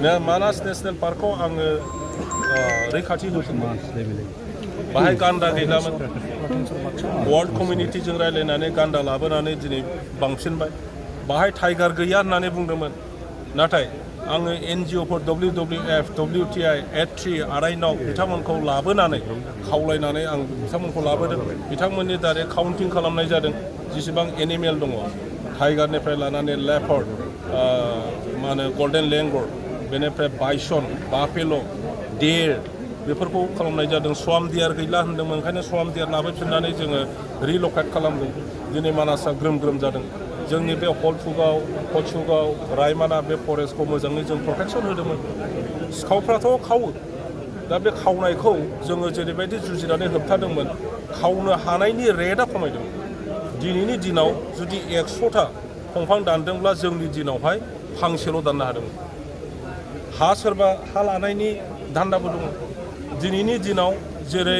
मानास national पार्कआव आङो रैखाथि होफिनबाय बाहाय गान्दा गैलामोन वर्ल्ड कमिउनिटिजों रायलायनानै गान्दा लाबोनानै दिनै बांसिनबाय बाहाय टाइगार गैया होननानै बुंदोंमोन नाथाय आङो NGOफोर WWF WTI A3 आरायनाव बिथांमोनखौ लाबोनानै खावलायनानै आं बिथांमोनखौ लाबोदों बिथांमोननि दारै काउन्टिं खालामनाय जादों जेसेबां एनिमेल दङ टाइगारनिफ्राय लानानै लेपर्ड मा होनो गल्डेन लेंगर बेनिफ्राय बाइसन बाफेल' देर बेफोरखौ खालामनाय जादों स्वाम डियार गैला होनदोंमोन ओंखायनो स्वाम डियार लाबोफिननानै जोङो रिलकेट खालामदों दिनै मानासआ ग्रोम ग्रोम जादों जोंनि बे हलथुगाव कचुगाव रायमाना बे फरेस्टखौ मोजाङै जों प्रटेक्सन होदोंमोन सिखावफ्राथ' खावो दा बे खावनायखौ जोङो जेरैबायदि जुजिनानै होबथादोंमोन खावनो हानायनि रेटआ खमायदों दिनैनि दिनाव जुदि 100टा दंफां दानदोंब्ला जोंनि दिनावहाय फांसेल' दाननो हादोंमोन हा सोरबा हा लानायनि धान्दाबो दङ दिनैनि दिनाव जेरै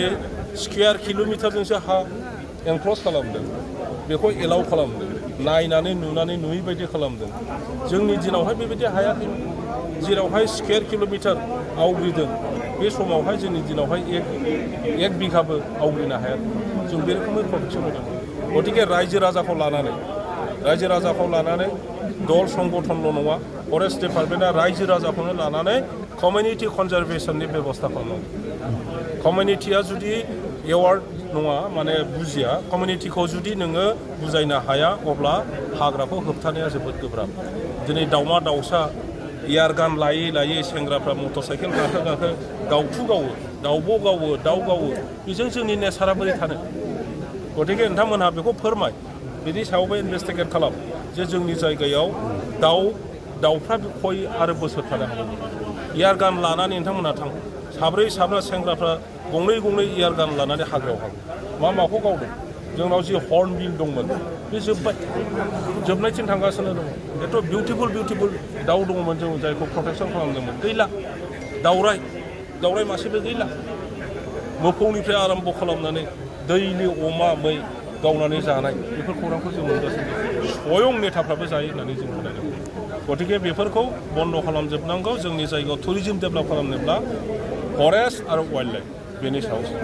स्कुवेर किल'मिटारजोंसो हा एनक्ल'ज खालामदों बेखौ एलाउ खालामदों नायनानै नुनानै नुयै बायदि खालामदों जोंनि दिनावहाय बेबायदि हायाखैमोन जेरावहाय स्कुवेर किल'मिटार आवग्रिदों बे समावहाय जोंनि दिनावहाय एक बिघाबो आवग्रिनो हायाखै जों बे रोखोमै प्रटेक्सन होदों गतिके रायजो राजाखौ लानानै दल संगठनल' नङा फरेस्ट डिपार्टमेन्टआ रायजो राजाखौनो लानानै कमिउनिटि कनजारभेसननि बेबस्था खालामनांगौ कमिउनिटिया जुदि एवार्ड नङा माने बुजिया कमिउनिटिखौ जुदि नोङो बुजायनो हाया अब्ला हाग्राखौ होबथानाया जोबोद गोब्राब दिनै दाउमा दाउसा एयारगान लायै सेंग्राफ्रा मटर साइकेल गाखो दाउथु गावो दाउब' गावो दाउ गावो बेजों जोंनि नेचारा बोरै थानो गतिके नोंथांमोनहा बेखौ फोरमाय बिनि सायावबो इनभेस्टिगेट खालाम जे जोंनि जायगायाव दाउफ्रा खय आरो बोसोर थानो हागौ एयारगान लानानै नोंथांमोनहा थां साब्रा सेंग्राफ्रा गंनै एयारगान लानानै हाग्रायाव हाबो माखौ गावदों जोंनाव जि हर्नबिल दंमोन बे जोबनायथिं थांगासिनो दङ एथ' बिउटिफुल दाउ दङमोन जों जायखौ प्रटेक्सन खालामदोंमोन गैला दावराय मासेबो गैला मोफौनिफ्राय आराम्भ खालामनानै दैलि अमा मै गावनानै जानाय बेफोर खौरांखौ जों मोनगासिनो स्वयं नेताफ्राबो जायो होननानै जों खोनादों गतिके बेफोरखौ बन्द खालामजोबनांगौ जोंनि जायगायाव टुरिजम डेभेलप खालामनोब्ला फरेस्ट आरो वाइल्ड लाइफ बेनि सायावसो